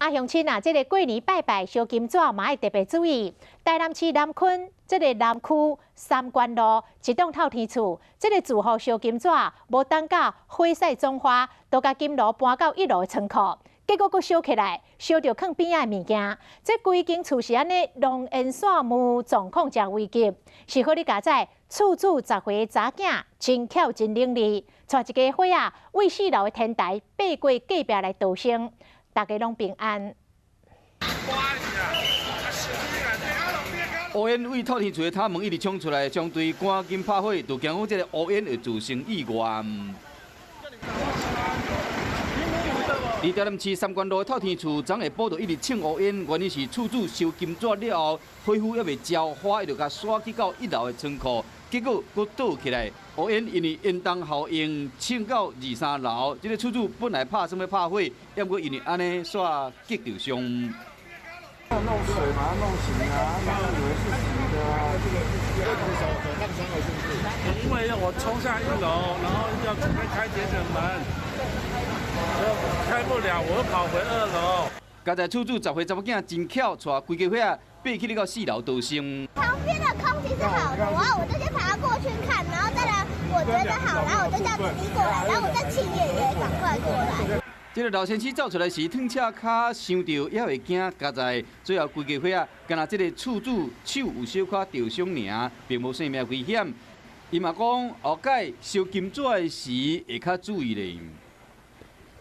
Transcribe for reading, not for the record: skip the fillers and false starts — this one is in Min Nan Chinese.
啊，鄉親啊，這个過年拜拜燒金紙嘛愛特別注意。台南市南崑這个南區三官路一棟透天厝，這个住戶燒金紙無等到火勢總發，就共金爐搬到一樓的倉庫，結果閣燒起來，燒著囥邊仔的物件。這規間厝是按呢濃煙散霧，狀況誠危急。是好你佳哉，厝主10歲查囝真巧真伶俐，帶一家伙仔對四樓的天台爬過隔壁來逃生。大家攏平安。烏煙對透天厝的塔門一直衝出來，相對趕緊拍火，就驚講這个烏煙會造成意外。佇台南市三官路的透天厝，昨下晡就一直衝烏煙，原因是厝主燒金紙了後，火勢猶未焦化，伊就共徙去到一樓的倉庫，結果閣倒起來，烏煙因為煙囱效應衝到二三樓。這个厝主本來拍算欲拍火，毋過因為按呢，煞激著傷。弄水嘛，弄醒啊，他以為是死的啊。手燙傷了是不是？因為我衝下一樓，然後要準備開鐵捲門，就開不了，我又跑回二樓。佳哉厝主10歲查某囝真巧，帶規家伙仔爬起來到四樓逃生。旁邊的空氣是好的，我就先爬過去看，然後再來我覺得好，然後我就叫弟弟過來，然後我再請爺爺趕快過來。這个老先生走出來時，燙赤跤傷著也會驚。佳哉最後規家伙仔，干焦這个厝主手有小可著傷爾，並無性命危險。伊嘛講，後擺燒金紙的時會較注意咧。